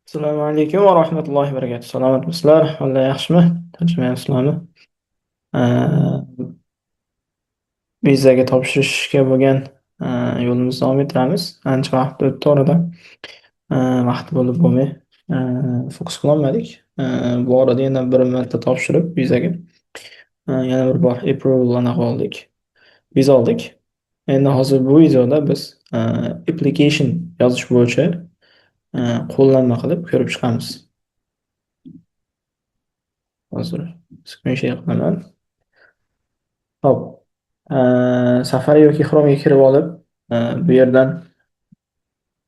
Assalomu alaykum va rahmatullohi va barakatuh. Salomatmisizlar? Alloh yaxshimi? Tinchmayapsizlarmi? Vizaga topshirishga bo'lgan yo'limizni davom ettiramiz. Ancha vaqt o'tdi oradan. Vaqt bo'lib bo'lmay fokus qilolmadik. Bu orada yana bir marta topshirib vizaga yana bir bor approval anaqa oldik. Viza oldik. Endi hozir bu videoda biz application yozish bo'yicha qo'llanma qilib ko'rib chiqamiz. Hozir screen share qilaman. Xo'p, Safari yoki Chrome'ga kirib olib, bu yerdan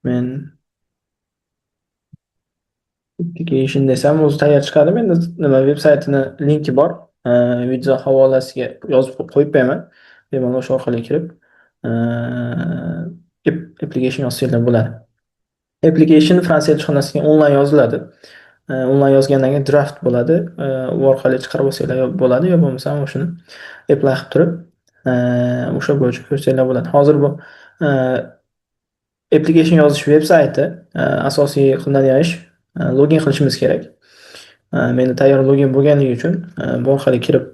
men application desam o'zi tayyor chiqadi. Menda nima veb saytini linki bor. Video havolasiga yozib qo'yib qo'yaman. Bemalol o'sha orqali kirib, application yozsanglar bo'ladi. Application Fransiya elchixonasiga onlayn yoziladi. Onlayn yozgandan keyin draft bo'ladi. U orqali chiqarib olsanglar bo'ladi, yo bo'lmasam o'shani apply qilib turib, o'sha bo'yicha ko'rsanglar bo'ladi. Hozir bu application yozish veb sayti, asosiy qilinadigan ish login qilishimiz kerak. Menda tayyor login bo'lganligi uchun bu orqali kirib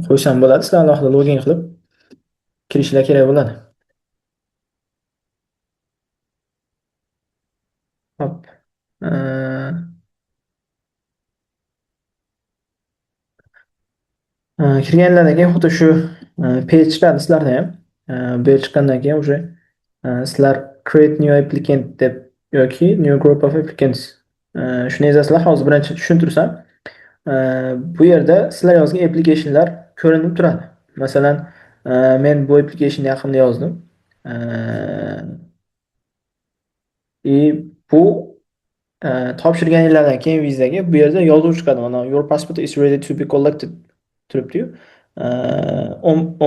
qo'ysam bo'ladi. Sizlar alohida login qilib kirishlar kerak bo'ladi. Hop. Kirganlardan keyin xuddi shu page chiqadi sizlarda ham. Bu yer chiqqandan keyin уже sizlar create new applicant deb yoki new group of applicants shuni yozasizlar. Hozir birinchi tushuntirsam, bu yerda sizlar yozgan applicationlar ko'rinib turadi. Masalan, men bu applicationni yaqinda yozdim. И bu topshirganinglardan keyin vizaga bu yerda yozuv chiqadi. Mana your passport is ready to be collected turibdi-yu.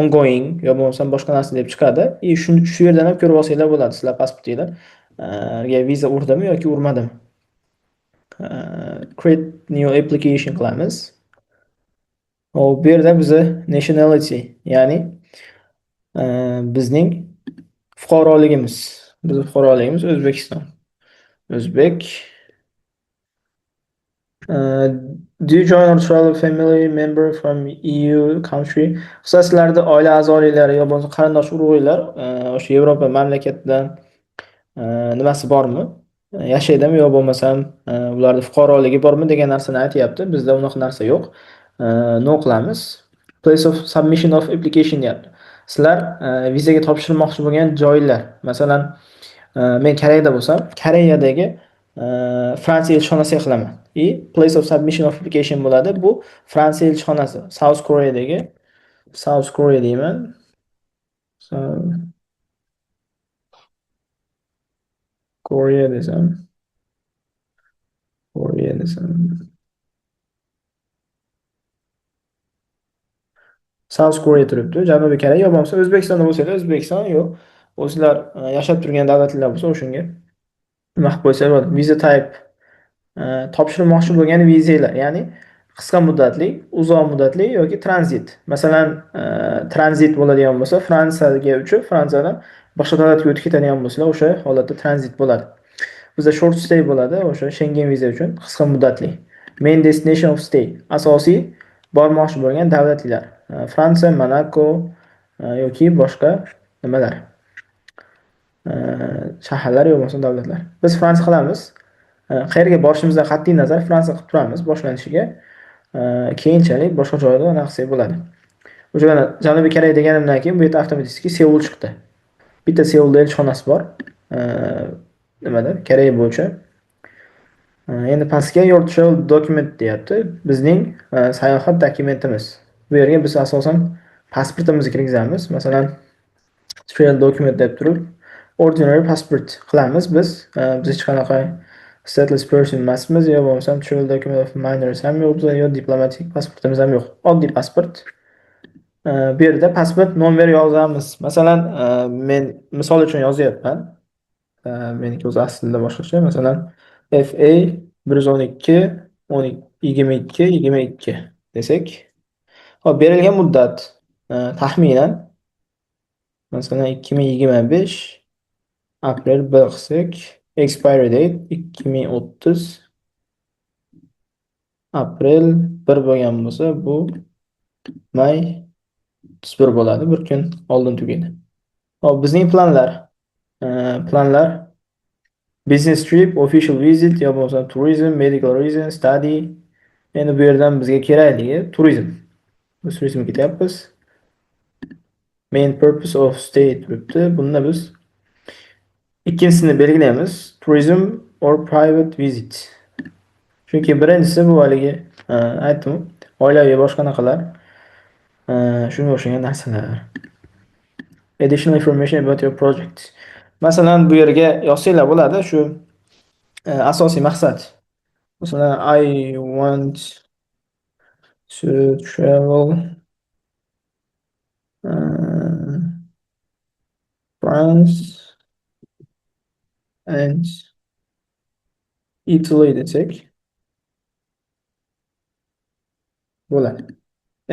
Ongoing yo bo'lmasam boshqa narsa deb chiqadi. И shu yerdan ham ko'rib olsanglar bo'ladi sizlar pasportinglarga viza urdimi yoki urmadimi. Create new application qilamiz. Hop, bu yerda biza nationality, ya'ni bizning fuqaroligimiz. Bizning fuqaroligimiz O'zbekiston. O'zbek. Do you join or travel family member from EU country? Qisqa sizlarda oila a'zolarilari yo bo'lmasa qarindosh urug'inglar o'sha Yevropa mamlakatidan nimasi bormi? Yashaydimi yo bo'lmasam ularda fuqaroligi bormi degan narsani aytyapti. Bizda unaqa narsa yo'q. No qilamiz. Place of submission of application deyapti. Sizlar vizaga topshirmoqchi bo'lgan joylar. Masalan, men Koreyada bo'lsam, Koreyadagi Fransiya elchixonasiga qilaman. И place of submission of application bo'ladi. Bu Fransiya elchixonasi. South Koreadagi South Korea deyman. South Korea desam. Korea desam. South Korea turibdi. Janubiy Koreya yo bo'lmasa O'zbekistonda bo'lsanglar O'zbekiston, yo'q. O'zlar yashab turgan davlatlar bo'lsa o'shanga nima qilib qo'ysa bo'ladi. Visa type topshirmoqchi bo'lgan vizalar, ya'ni qisqa muddatli, uzoq muddatli yoki tranzit. Masalan, tranzit bo'ladigan bo'lsa, Fransiyaga uchib, Fransiyadan boshqa davlatga o'tib ketadigan bo'lsalar, o'sha holatda tranzit bo'ladi. Bizda short stay bo'ladi, o'sha Schengen viza uchun qisqa muddatli. Main destination of stay, asosiy bormoqchi bo'lgan davlatlar. Fransiya, Monaco yoki boshqa nimalar. Shaharlar yo bo'lmasa davlatlar. Biz Fransiya qilamiz. Qayerga borishimizdan qat'iy nazar Fransiya qilib turamiz boshlanishiga. Keyinchalik boshqa joyda anaqa qilsak bo'ladi. O'sha mana Janubiy Koreya deganimdan keyin bu yerda avtomatik Seul chiqdi. Bitta Seulda elchixonasi bor. Nimada? Koreya bo'yicha. Endi pastga your travel document deyapti. Bizning sayohat dokumentimiz. Bu yerga biz asosan pasportimizni kirgizamiz. Masalan, travel document deb turib ordinary passport qilamiz biz. Biz hech qanaqa stateless person emasmiz, yo bo'lmasam travel document of minors ham yo'q bizda, yo diplomatik pasportimiz ham yo'q. Oddiy pasport. Bu yerda pasport nomer yozamiz. Masalan, men misol uchun yozyapman. Meniki o'zi aslida boshqacha. Masalan, FA 112 22 22 desak. Xo'p, berilgan muddat taxminan masalan 2025 aprel 1 qilsak. Expiry date 2030 aprel 1 bo'lgan bo'lsa, bu may 31 bo'ladi. Bir kun oldin tugaydi. Hop, bizning planlar. Planlar business trip, official visit yo bo'lmasa turizm, medical reason, study. Endi bu yerdan bizga kerakligi turizm. Biz turizmga ketyapmiz. Main purpose of stay turibdi. Bunda biz ikkinchisini belgilaymiz. Tourism or private visit. Chunki birinchisi bu haligi aytdim, oilaviy boshqa anaqalar, shunga o'xshagan narsalar. Additional information about your project. Masalan, bu yerga yozsanglar bo'ladi shu asosiy maqsad. Masalan, I want to travel France and Italy desak bo'ladi.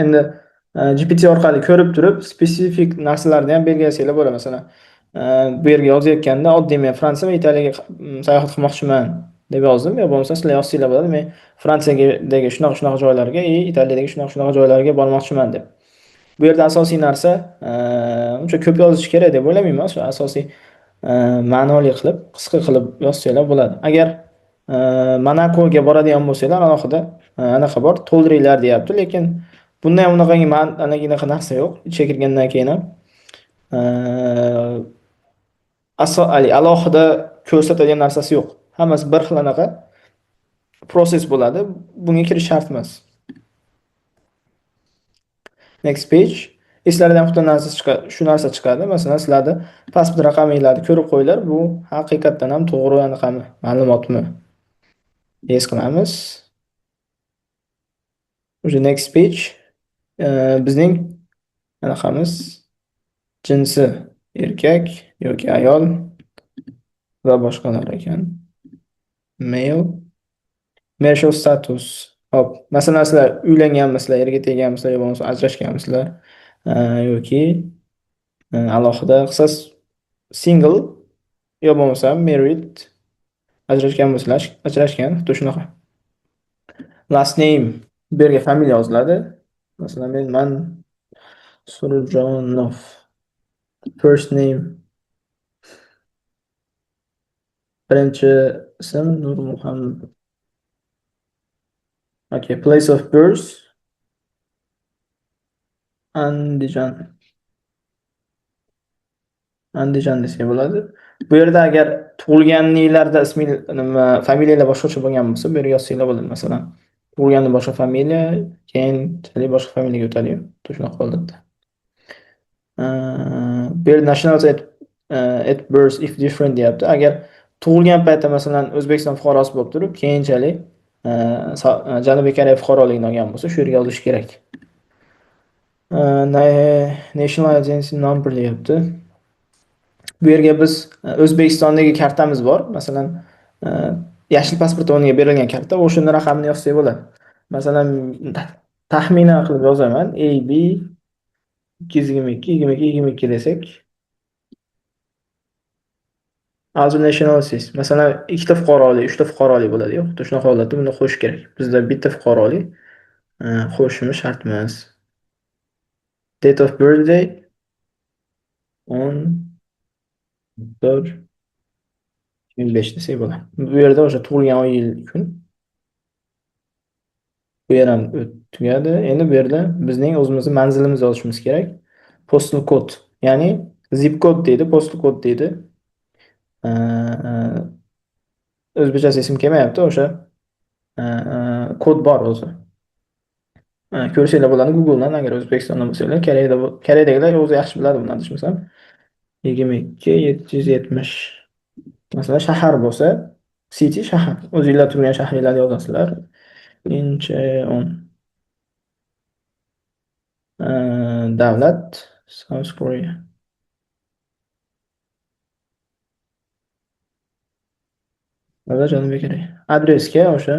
Endi GPT orqali ko'rib turib, spesifik narsalarni ham belgilasanglar bo'ladi. Masalan, bu yerga yozayotganda oddiy men Fransiya va Italiyaga sayohat qilmoqchiman deb yozdim. Yo bo'lmasa sizlar yozsanglar bo'ladi. Men Fransiyadagi shunaqa shunaqa joylarga и Italiyadagi shunaqa shunaqa joylarga bormoqchiman deb. Bu yerda asosiy narsa uncha ko'p yozish kerak deb o'ylamayman. Shu asosiy ma'noli qilib, qisqa qilib yozsanglar bo'ladi. Agar Monakoga boradigan bo'lsanglar, alohida anaqa bor, to'ldiringlar deyapti, lekin bunda ham unaqangi anaqa narsa yo'q. Ichiga kirgandan keyin ham alohida ko'rsatadigan narsasi yo'q. Hammasi bir xil anaqa process bo'ladi. Bunga kirish shart emas. Next page. Eslardan ham xuddi narsa chiqadi, shu narsa chiqadi. Masalan, sizlarda pasport raqaminglarni ko'rib qo'yinglar. Bu haqiqatdan ham to'g'ri anaqami, ma'lumotmi? Yes qilamiz. Уже next page. Bizning anaqamiz jinsi erkak yoki ayol va boshqalar ekan. Male. Marital status. Hop, masalan, sizlar uylanganmisizlar, erga teganmisizlar yo bo'lmasa ajrashganmisizlar, yoki alohida qilsa single yo bo'lmasa married, ajrashgan bo'lsalar, ajrashgan, xuddi shunaqa. Last name, bu yerga familiya yoziladi. Masalan, men Mansurjonov. First name. Birinchi ism Nurmuhammad. Okay, place of birth. Andijon. Andijon desak bo'ladi. Bu yerda agar tug'ilganinglarda ismi nima familiyalar boshqacha bo'lgan bo'lsa, bu yerga yozsanglar bo'ladi. Masalan, tug'ilganda boshqa familiya, keyinchalik boshqa familiyaga o'tadi-yu. Shunaqa holatda. Bu yerda nationality at birth if different deyapti. Agar tug'ilgan paytda masalan O'zbekiston fuqarosi bo'lib turib, keyinchalik Janubiy Koreya fuqaroligini olgan bo'lsa, shu yerga yozish kerak. National Identity Number deyapti. Bu yerga biz O'zbekistondagi kartamiz bor. Masalan, yashil pasport o'rniga berilgan karta, o'shani raqamini yozsak bo'ladi. Masalan, taxminan qilib yozaman. AB 222 22 22 desak. Other nationalities. Masalan, ikkita fuqarolik, uchta fuqarolik bo'ladi-yu. Xuddi shunaqa holatda buni qo'shish kerak. Bizda bitta fuqarolik qo'shishimiz shart emas. Date of birthday 10 4 2005 desak bo'ladi. Bu yerda o'sha tug'ilgan oy, yil, kun. Bu yer ham tugadi. Endi bu yerda bizning o'zimizni manzilimizni yozishimiz kerak. Postal code, ya'ni zip code deydi, postal code deydi. O'zbekchasi esim kelmayapti, o'sha kod bor o'zi. Ko'rsanglar bo'ladi Google'dan agar O'zbekistonda bo'lsanglar, Koreyada Koreyadagilar o'zi yaxshi biladi buni adashmasam. 22 770. Masalan, shahar bo'lsa, city shahar. O'zinglar turgan shahringlarni yozasizlar. Incheon. Davlat South Korea. Davlat Janubiy Koreya. Adresga o'sha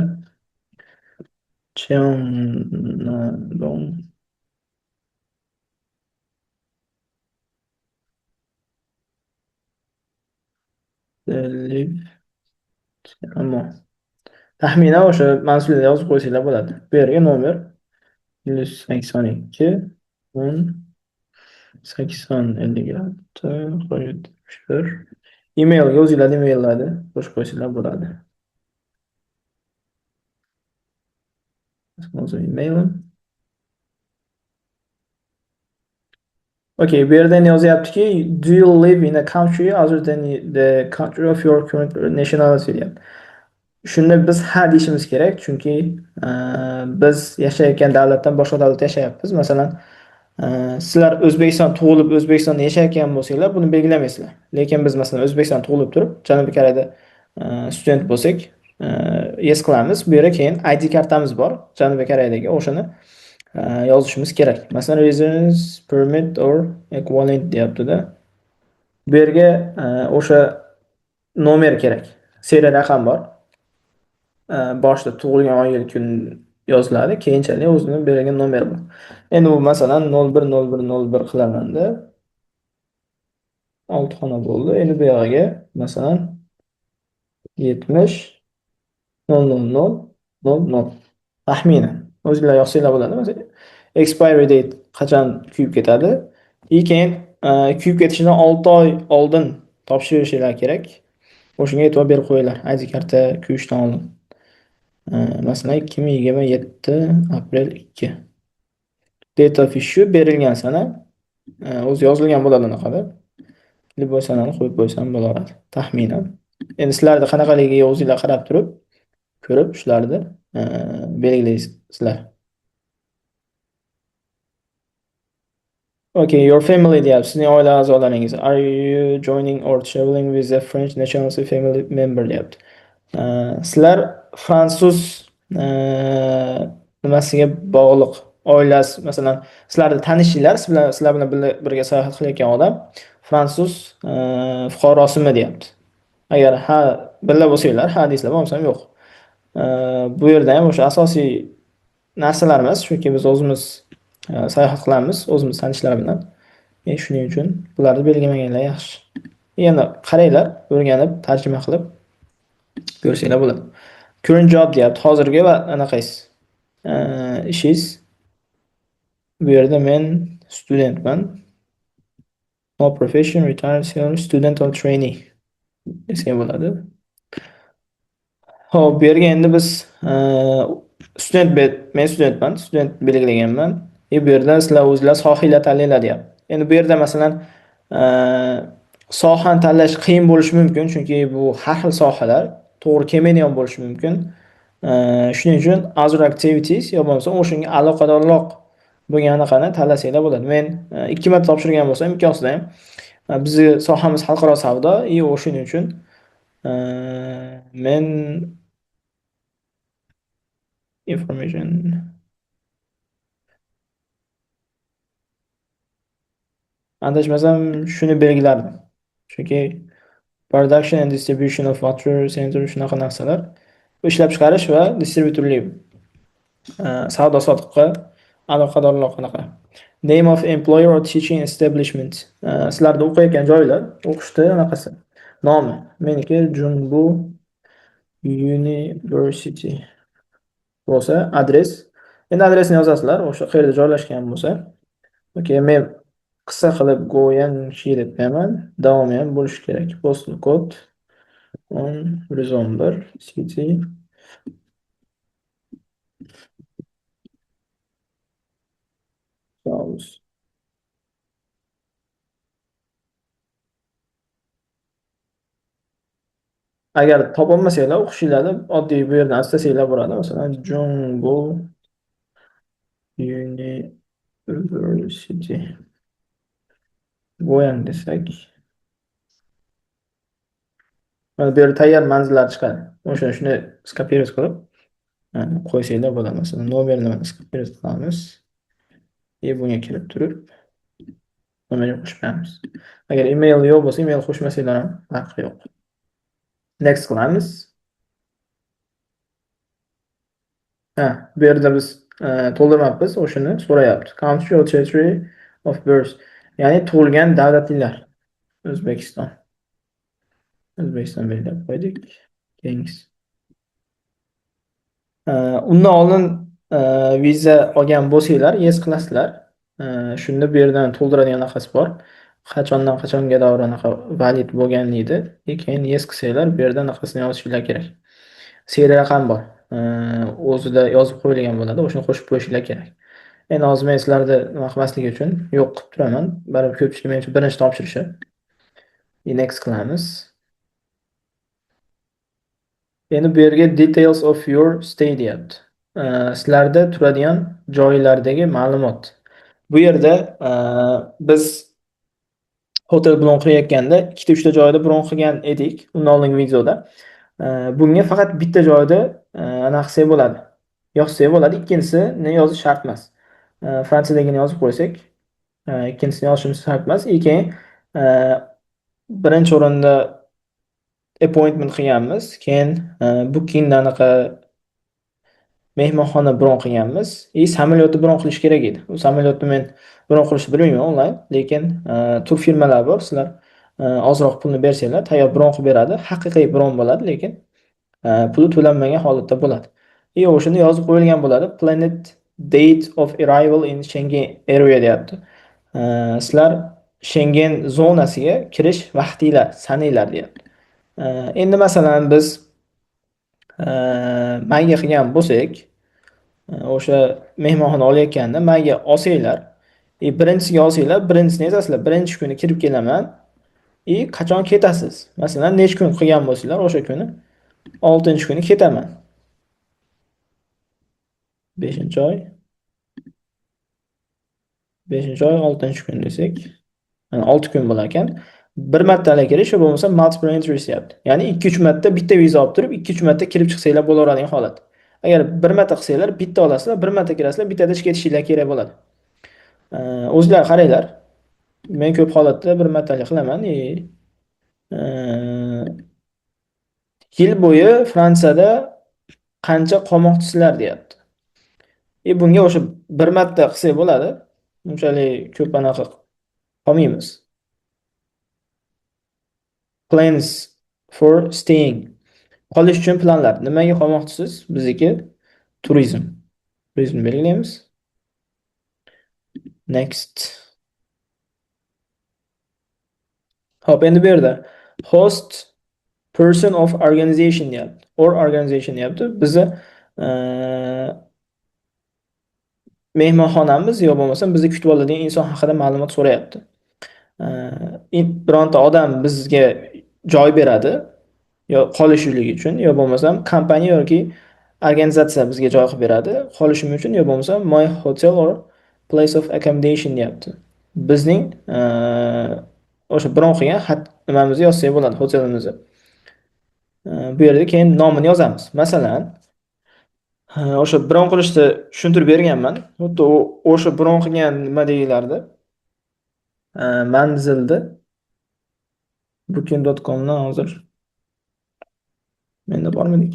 Cheongdong Live. Ammo taxminan o'sha manzilni yozib qo'ysanglar bo'ladi. Bu yerga nomer 182 10 80 56 71. Emailga o'zinglarni emaillarni qo'shib qo'ysanglar bo'ladi. O'zim emailim. Okay, bu yerda endi yozyaptiki, do you live in a country other than the country of your current nationality deyapti. Shunda biz ha deyishimiz kerak, chunki biz yashayotgan davlatdan boshqa davlatda yashayapmiz. Masalan, sizlar O'zbekiston tug'ilib, O'zbekistonda yashayotgan bo'lsanglar, buni belgilamaysizlar. Lekin biz masalan O'zbekistonda tug'ilib turib, Janubiy Koreyada student bo'lsak, yes qilamiz. Bu yerga keyin ID kartamiz bor, Janubiy Koreyadagi, o'shani yozishimiz kerak. Masalan, residence permit or equivalent deyapti-da. Bu yerga o'sha nomer kerak. Seriya raqam bor. Boshida tug'ilgan oy, yil, kun yoziladi, keyinchalik o'zini berilgan nomer bor. Endi bu masalan 010101 qilamanda 6 xona bo'ldi. Endi bu yog'iga masalan 70 0 0 0 0 0 taxminan. O'zinglar yozsanglar bo'ladi. Masalan, expiry date qachon kuyib ketadi? И keyin kuyib ketishidan 6 oy oldin topshirishinglar kerak. O'shunga e'tibor berib qo'yinglar. ID karta kuyishdan oldin. Masalan, 2027 aprel 2. Date of issue berilgan sana. O'zi yozilgan bo'ladi unaqada. Любой sanani qo'yib qo'ysam bo'laveradi. Taxminan. Endi sizlarda qanaqaligiga o'zinglar qarab turib, ko'rib shularni belgilaysizlar. Okay, your family deyapti. Sizning oila a'zolaringiz. Are you joining or traveling with a French nationality family member deyapti. Sizlar fransuz nimasiga bog'liq oilasi, masalan, sizlarni tanishinglar, sizlar bilan birga sayohat qilayotgan odam fransuz fuqarosimi deyapti. Agar ha birga bo'lsanglar, ha deysizlar, bo'lmasam yo'q. Bu yerda ham o'sha asosiy narsalar emas, chunki biz o'zimiz sayohat qilamiz, o'zimiz tanishlar bilan. Shuning uchun bularni belgilaganlar yaxshi. Yana qaranglar, o'rganib, tarjima qilib ko'rsanglar bo'ladi. Current job deyapti. Hozirgi va anaqangiz, ishingiz. Bu yerda men studentman. No profession, retired, student or trainee desak bo'ladi. Xo'p, bu yerga endi biz student, men studentman, student belgilaganman. Bu yerda sizlar o'zinglar sohanglar tanlanglar deyapti. Endi bu yerda masalan, sohani tanlash qiyin bo'lishi mumkin, chunki bu har xil sohalar to'g'ri kelmaydigan bo'lishi mumkin. Shuning uchun other activities yo bo'lmasa o'shanga aloqadorroq bo'lgan anaqani tanlasanglar bo'ladi. Men 2 marta topshirgan bo'lsam, ikkosida ham bizni sohamiz xalqaro savdo, и o'shuning uchun men information adashmasam shuni belgilardim. Chunki production and distribution of water center shunaqa narsalar. Bu ishlab chiqarish va distributorlik, savdo sotiqqa aloqadorroq anaqa. Name of employer or teaching establishment. Sizlarda o'qiyotgan joylar, o'qishda anaqasi. Nomi. Meniki Jungbu University bo'lsa, adres. Endi adresini yozasizlar, o'sha qayerda joylashgan bo'lsa. Okay, men qisqa qilib Goyangshi deb qo'yaman. Davomi ham bo'lishi kerak. Postal code 10 111 city. South. Agar topolmasanglar, o'qishinglarni oddiy bu yerdan istasanglar bo'ladi. Masalan, Jungbu University. Goyang desak. Mana bu yerda tayyor manzillar chiqadi. O'sha shuni skopировать qilib, qo'ysanglar bo'ladi. Masalan, nomerni mana skopировать qilamiz. И bunga kirib turib nomerni qo'shib qo'yamiz. Agar email yo'q bo'lsa, email qo'shmasanglar ham farqi yo'q. Next qilamiz. Ha, bu yerda biz to'ldirmabmiz, o'shani so'rayapti. Country or territory of birth. Ya'ni tug'ilgan davlatlar. O'zbekiston. O'zbekiston belgilab qo'ydik. Keyingisi. Undan oldin viza olgan bo'lsanglar, yes qilasizlar. Shunda bu yerdan to'ldiradigan anaqasi bor. Qachondan qachonga davr anaqa valid bo'lganligida, keyin yes qilsanglar, bu yerda anaqasini yozishinglar kerak. Seriya raqam bor. O'zida yozib qo'yilgan bo'ladi, o'shani qo'shib qo'yishinglar kerak. Endi hozir men sizlarni nima qilmaslik uchun yo'q qilib turaman. Baribir ko'pchilik menimcha birinchi topshirishi. Next qilamiz. Endi bu yerga details of your stay deyapti. Sizlarda turadigan joylardagi ma'lumot. Bu yerda biz hotel bron qilayotganda ikkita uchta joyda bron qilgan edik undan oldingi videoda. Bunga faqat bitta joyda anaqa qilsak bo'ladi. Yozsak bo'ladi, ikkinchisini yozish shart emas. Fransiyadagini yozib qo'ysak, ikkinchisini yozishimiz shart emas. Keyin birinchi o'rinda appointment qilganmiz, keyin Bookingda anaqa mehmonxona bron qilganmiz. И samolyotni bron qilish kerak edi. U samolyotni men bron qilishni bilmayman onlayn, lekin tur firmalar bor, sizlar ozroq pulni bersanglar, tayyor bron qilib beradi. Haqiqiy bron bo'ladi, lekin puli to'lanmagan holatda bo'ladi. И o'shanda yozib qo'yilgan bo'ladi. Planned date of arrival in Schengen area deyapti. Sizlar Schengen zonasiga kirish vaqtinglar, sananglar deyapti. Endi masalan biz mayga qilgan bo'lsak, o'sha mehmonxona olayotganda mayga olsanglar, birinchisiga olsanglar, birinchisini yozasizlar. Birinchi kuni kirib kelaman, qachon ketasiz? Masalan, necha kun qilgan bo'lsanglar, o'sha kuni 6-kuni ketaman. 5-oy. 5-oy 6-kun desak, mana 6 kun bo'lar ekan. Bir martalik kirish, bo'lmasa multiple entries deyapti. Ya'ni 2-3 marta bitta viza olib turib, 2-3 marta kirib chiqsanglar bo'laveradigan holat. Agar bir marta qilsanglar, bitta olasizlar, bir marta kirasizlar, bittada chiqib ketishinglar kerak bo'ladi. O'zinglar qaranglar. Men ko'p holatda bir martalik qilaman. Yil bo'yi Fransiyada qancha qolmoqchisizlar deyapti. Bunga o'sha bir marta qilsak bo'ladi. Unchalik ko'p anaqa qolmaymiz. Plans for staying. Qolish uchun planlar. Nimaga qolmoqchisiz? Bizniki turizm. Turizm belgilaymiz. Next. Hop, endi bu yerda host person of organization deyapti. Or organization deyapti. Bizni mehmonxonamiz yo bo'lmasa bizni kutib oladigan inson haqida ma'lumot so'rayapti. Bironta odam bizga joy beradi yo qolishlik uchun, yo bo'lmasam kompaniya yoki organizatsiya bizga joy qilib beradi qolishim uchun, yo bo'lmasam my hotel or place of accommodation deyapti. Bizning o'sha bron qilgan xat nimamizni yozsak bo'ladi, hotelimizni. Bu yerda keyin nomini yozamiz. Masalan, o'sha bron qilishni tushuntirib berganman. Xuddi o'sha bron qilgan nima deyilardi? Manzilni booking.comdan hozir menda bormidik?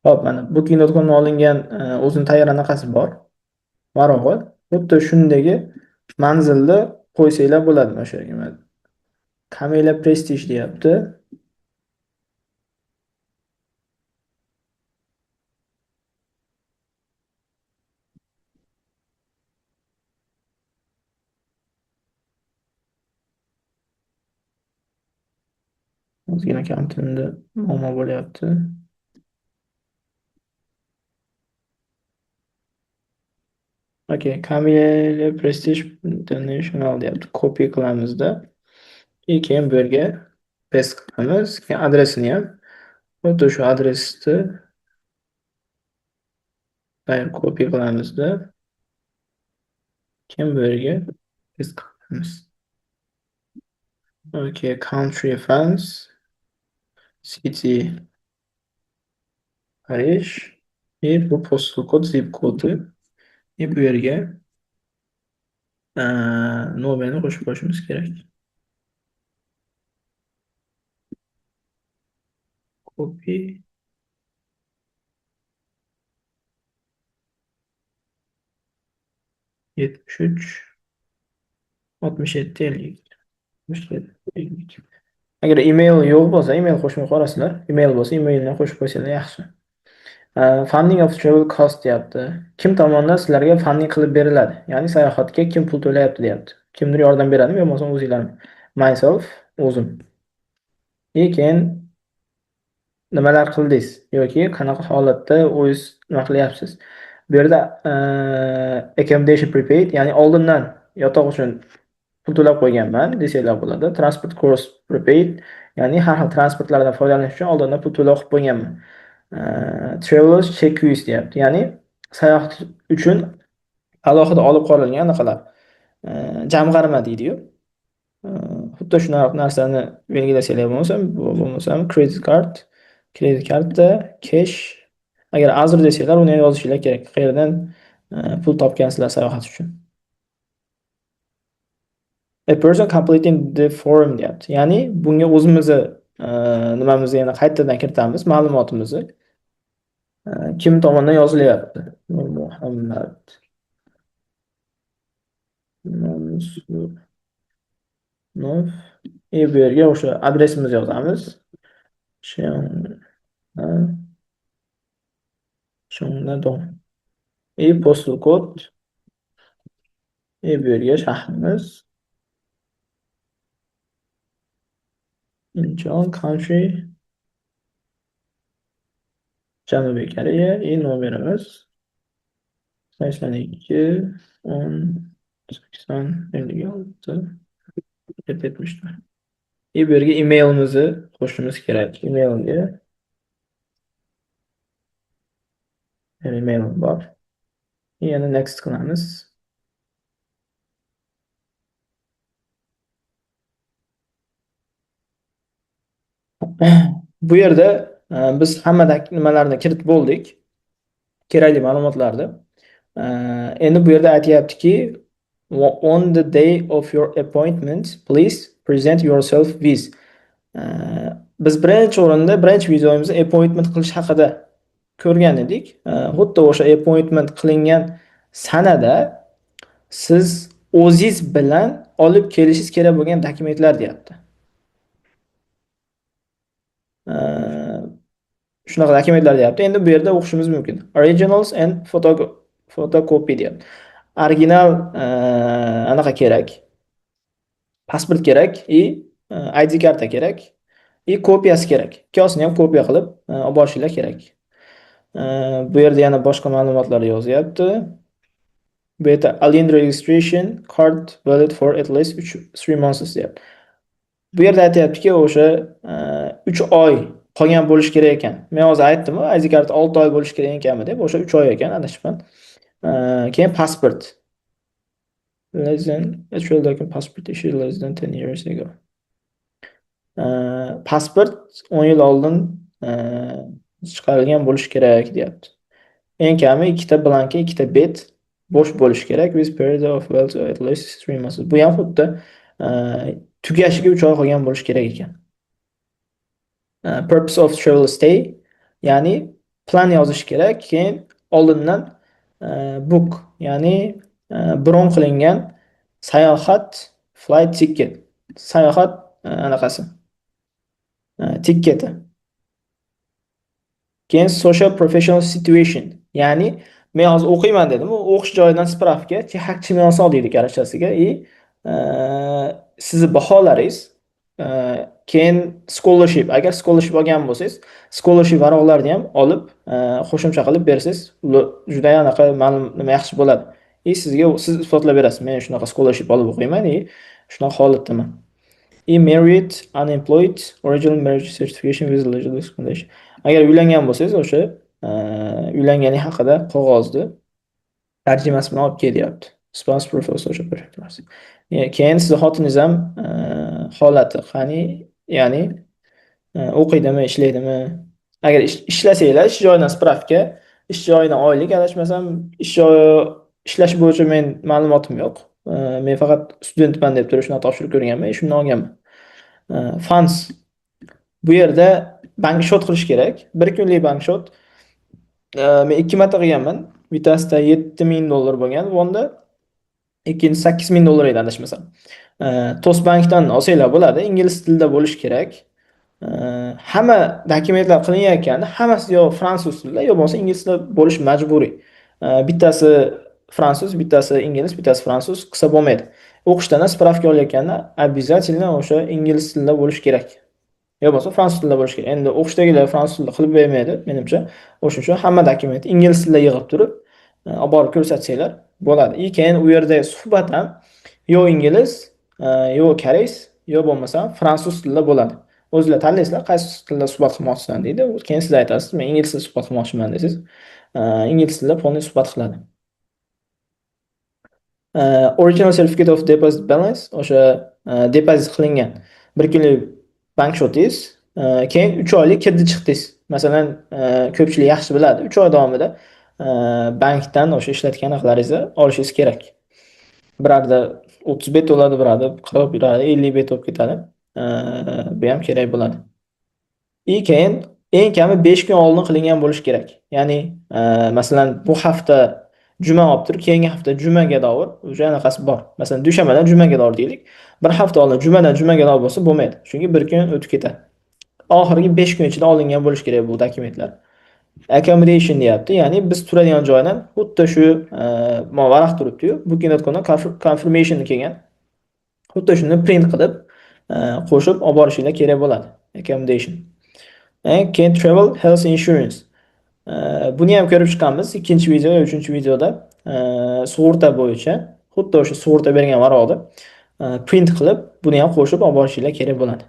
Hop, mana booking.comdan olingan o'zini tayyor anaqasi bor. Varog'i. Xuddi shundagi manzilni qo'ysanglar bo'ladi mana shu yerga. Mana Camilla Prestige deyapti. Ozgina kompyuterimda muammo bo'lyapti. Okay, Camilla Prestige International deyapti. Copy qilamizda. Keyin bu yerga paste qilamiz. Keyin adresini ham xuddi shu adresni copy qilamizda. Keyin bu yerga paste qilamiz. Okay, country France, city Paris, bu postal code, zip kodi. Bu yerga nomerni qo'shib qo'yishimiz kerak. Copy. 73 67 52 67 52. Agar email yo'q bo'lsa, email qo'shmay qo'yasizlar. Email bo'lsa, emailni qo'shib qo'ysanglar yaxshi. Funding of travel cost deyapti. Kim tomonidan sizlarga funding qilib beriladi? Ya'ni sayohatga kim pul to'layapti deyapti. Kimdir yordam beradimi yo bo'lmasa o'zinglarmi? Myself, o'zim. И keyin nimalar qildingiz yoki qanaqa holatda o'zingiz nima qilyapsiz? Bu yerda accommodation prepaid, ya'ni oldindan yotoq uchun pul to'lab qo'yganman desanglar bo'ladi. Transport cost prepaid, ya'ni har xil transportlardan foydalanish uchun oldindan pul to'lab qilib qo'yganman. Travelers checklist deyapti. Ya'ni sayohat uchun alohida olib qorilgan anaqalar. Jamg'arma deydi-yu. Xuddi shunaqa narsani belgilasanglar bo'lmasam credit card, kredit karta, cash. Agar other desanglar, uni ham yozishinglar kerak. Qayerdan pul topgansizlar sayohat uchun. A person completing the form deyapti. Ya'ni bunga o'zimizni nimamizni yana qaytadan kiritamiz, ma'lumotimizni. Kim tomonidan yozilyapti? Muhammad Mansurov. И bu yerga o'sha adresimizni yozamiz. Cheongna-dong. И postal code. И bu yerga shahrimiz. Incheon, country. Janubiy Koreya. И nomerimiz 82 10 80 56 74. И bu yerga emailimizni qo'shishimiz kerak. Emailga email bor. И yana next qilamiz. Bu yerda biz hamma nimalarni kiritib bo'ldik. Kerakli ma'lumotlarni. Endi bu yerda aytyaptiki, on the day of your appointment, please present yourself with. Biz birinchi o'rinda birinchi videomizda appointment qilish haqida ko'rgan edik. Xuddi o'sha appointment qilingan sanada siz o'zingiz bilan olib kelishingiz kerak bo'lgan dokumentlar deyapti. Shunaqa dokumentlar deyapti. Endi bu yerda o'qishimiz mumkin. Originals and photocopy deyapti. Original anaqa kerak. Pasport kerak и ID karta kerak и kopiyasi kerak. Ikkosini ham kopiya qilib olib borishinglar kerak. Bu yerda yana boshqa ma'lumotlar yozyapti. Bu yerda alien registration card valid for at least 3 months deyapti. Bu yerda aytyaptiki, o'sha 3 oy qolgan bo'lishi kerak ekan. Men hozir aytdim-ku, ID karta 6 oy bo'lishi kerak ekanmi deb, o'sha 3 oy ekan, adashibman. Keyin pasport. Less than actual document passport issued less than 10 years ago. Pasport 10 yil oldin chiqarilgan bo'lishi kerak deyapti. Eng kami ikkita blanka, ikkita bet bo'sh bo'lishi kerak with period of well at least 3 months. Bu ham xuddi tugashiga 3 oy qolgan bo'lishi kerak ekan. Purpose of travel stay, ya'ni plan yozish kerak, keyin oldindan book, ya'ni bron qilingan sayohat flight ticket, sayohat anaqasi, ticketi. Keyin social professional situation, ya'ni men hozir o'qiyman dedim, u o'qish joyidan spravka, 재학증명서 deydi koreschasiga, и sizni baholaringiz, keyin scholarship, agar scholarship olgan bo'lsangiz, scholarship varaqlarini ham olib, qo'shimcha qilib bersangiz, juda anaqa ma'lum nima yaxshi bo'ladi. И sizga siz isbotlab berasiz, men shunaqa scholarship olib o'qiyman, и shunaqa holatdaman. И married, unemployed, original marriage certification with legal documentation. Agar uylangan bo'lsangiz, o'sha uylanganlik haqida qog'ozni tarjimasi bilan olib kel deyapti. Spouse proof of social preference. Keyin sizni xotiningiz ham holati qani, ya'ni o'qiydimi, ishlaydimi? Agar ishlasanglar, ish joyidan spravka, ish joyidan oylik, adashmasam, ish joyi ishlash bo'yicha men ma'lumotim yo'q. Men faqat studentman deb turib shuni topshirib ko'rganman, shundan olganman. Funds. Bu yerda Bank счёт qilish kerak. Bir kunlik bank счёт. Men 2 marta qilganman. Bittasida $7000 bo'lgan vonda, ikkinchisi $8000 edi adashmasam. Tost bankdan olsanglar bo'ladi. Ingliz tilida bo'lishi kerak. Hamma dokumentlar qilinayotganda hammasi yo fransuz tilida, yo bo'lmasa ingliz tilida bo'lishi majburiy. Bittasi fransuz, bittasi ingliz, bittasi fransuz qilsa bo'lmaydi. O'qishdan spravka olayotganda обязательно o'sha ingliz tilida bo'lishi kerak. Yo bo'lmasa fransuz tilida bo'lishi kerak. Endi o'qishdagilar fransuz tilida qilib bermaydi, menimcha. O'shuning uchun hamma dokument ingliz tilida yig'ib turib, olib borib ko'rsatsanglar bo'ladi. И keyin u yerda suhbat ham yo ingliz, yo koreys, yo bo'lmasa fransuz tilida bo'ladi. O'zinglar tanlaysizlar, qaysi tilda suhbat qilmoqchisan deydi. Keyin siz aytasiz, men ingliz tilida suhbat qilmoqchiman desangiz, ingliz tilida полный suhbat qiladi. Original certificate of deposit balance, o'sha depozit qilingan bir kunlik bank счёт ingiz, keyin 3 oylik kirdi chiqdingiz. Masalan, ko'pchilik yaxshi biladi, 3 oy davomida bankdan o'sha ishlatgan naqlaringizni olishingiz kerak. Birarda 30 bet bo'ladi, birarda 40, birarda 50 bet bo'lib ketadi. Bu ham kerak bo'ladi. И keyin eng kami 5 kun oldin qilingan bo'lishi kerak. Ya'ni, masalan, bu hafta juma olib turib, keyingi hafta jumaga doir o'sha anaqasi bor. Masalan, dushanbadan jumaga doir deylik. Bir hafta oldin jumadan jumaga doir bo'lsa bo'lmaydi. Chunki bir kun o'tib ketadi. Oxirgi 5 kun ichida olingan bo'lishi kerak bu dokumentlar. Accommodation deyapti. Ya'ni biz turadigan joydan xuddi shu varaq turibdi-yu, Booking.comdan confirmation kelgan. Xuddi shuni print qilib, qo'shib olib borishinglar kerak bo'ladi. Accommodation. Keyin travel health insurance. Buni ham ko'rib chiqqanmiz ikkinchi video va uchinchi videoda sug'urta bo'yicha xuddi o'sha sug'urta bergan varaqni print qilib, buni ham qo'shib olib borishinglar kerak bo'ladi.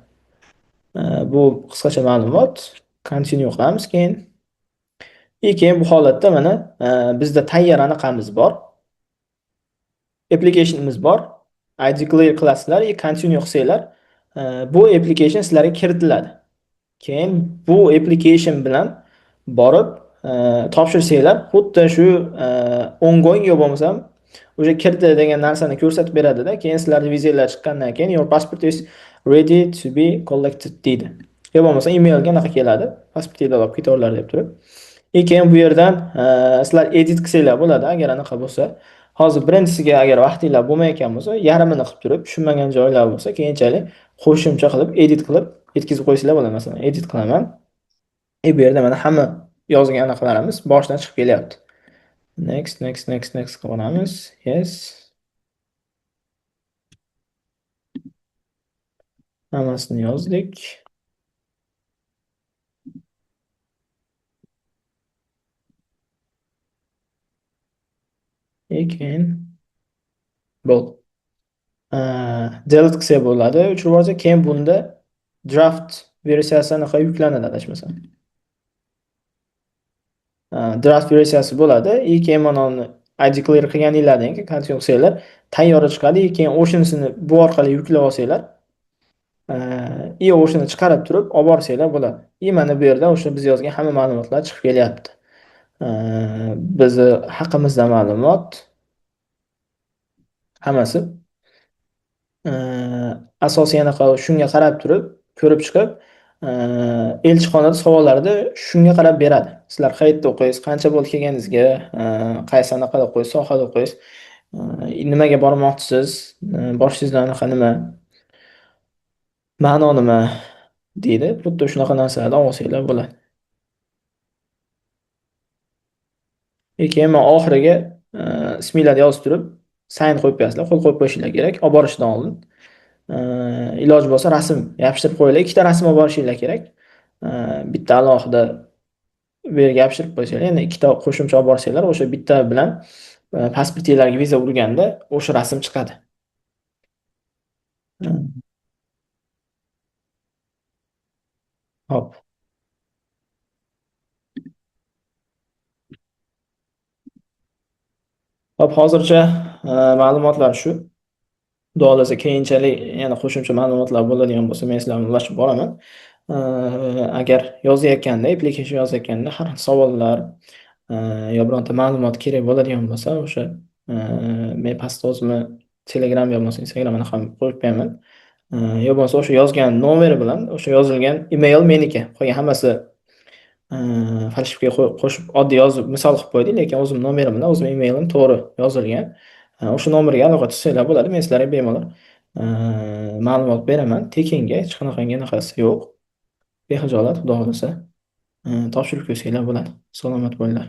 Bu qisqacha ma'lumot. Continue qilamiz keyin. И keyin bu holatda mana bizda tayyor anaqamiz bor. Applicationimiz bor. I declare qilasizlar и continue qilsanglar, bu application sizlarga kiritiladi. Keyin bu application bilan borib topshirsanglar, xuddi shu ongoing yo bo'lmasam o'sha kirdi degan narsani ko'rsatib beradida, keyin sizlarning vizalar chiqqandan keyin your passport is ready to be collected deydi. Yo bo'lmasa emailga anaqa keladi, pasportinglarni olib ketaverlar deb turib. И keyin bu yerdan sizlar edit qilsanglar bo'ladi, agar anaqa bo'lsa. Hozir birinchisiga agar vaqtinglar bo'lmayotgan bo'lsa, yarmini qilib turib, tushunmagan joylar bo'lsa, keyinchalik qo'shimcha qilib, edit qilib yetkazib qo'ysanglar bo'ladi. Masalan, edit qilaman. И bu yerda mana hamma yozgan anaqalarimiz boshidan chiqib kelyapti. Next, next, next, next qilib olamiz. Yes. Hammasini yozdik. Keyin bo'ldi. Delete qilsak bo'ladi, o'chirib yuborsak, keyin bunda draft versiyasi anaqa yuklanadi adashmasam. Draft versiyasi bo'ladi. И keyin mana uni I declare qilganinglardan keyin continue qilsanglar, tayyori chiqadi. И keyin o'shanisini bu orqali yuklab olsanglar, и o'shani chiqarib turib olib borsanglar bo'ladi. И mana bu yerda o'sha biz yozgan hamma ma'lumotlar chiqib kelyapti. Bizni haqimizda ma'lumot hammasi. Asosiy anaqa shunga qarab turib, ko'rib chiqib, elchixonada savollarni shunga qarab beradi. Sizlar qayerda o'qiysiz, qancha bo'ldi kelganingizga, qaysi anaqada o'qiysiz, sohada o'qiysiz, nimaga bormoqchisiz, borishingizdan anaqa nima, ma'no nima deydi. Xuddi shunaqa narsalarni olsanglar bo'ladi. Keyin men oxiriga isminglarni yozib turib, sign qo'yib qo'yasizlar, qo'l qo'yib qo'yishinglar kerak, olib borishdan oldin. Iloji bo'lsa rasm yopishtirib qo'yinglar, ikkita rasm olib borishinglar kerak. Bitta alohida bu yerga yopishtirib qo'ysanglar, endi ikkita qo'shimcha olib borsanglar, o'sha bitta bilan pasportinglarga viza urganda o'sha rasm chiqadi. Hop. Hop, hozircha ma'lumotlar shu. Xudo xohlasa keyinchalik yana qo'shimcha ma'lumotlar bo'ladigan bo'lsa, men sizlarga ulashib boraman. Agar yozayotganda, application yozayotganda har xil savollar yo bironta ma'lumot kerak bo'ladigan bo'lsa, o'sha men pastda o'zimni Telegram yo bo'lmasa Instagramini ham qo'yib qo'yaman. Yo bo'lmasa o'sha yozgan nomeri bilan o'sha yozilgan email meniki. Qolgan hammasi фальшивка qo'shib, oddiy yozib misol qilib qo'ydik, lekin o'zim nomerim bilan o'zim emailim to'g'ri yozilgan. O'sha nomerga aloqa tutsanglar bo'ladi. Men sizlarga bemalol ma'lumot beraman. Tekinga, hech qanaqangi anaqasi yo'q. Bexijolat, Xudo xohlasa, topshirib ko'rsanglar bo'ladi. Salomat bo'linglar.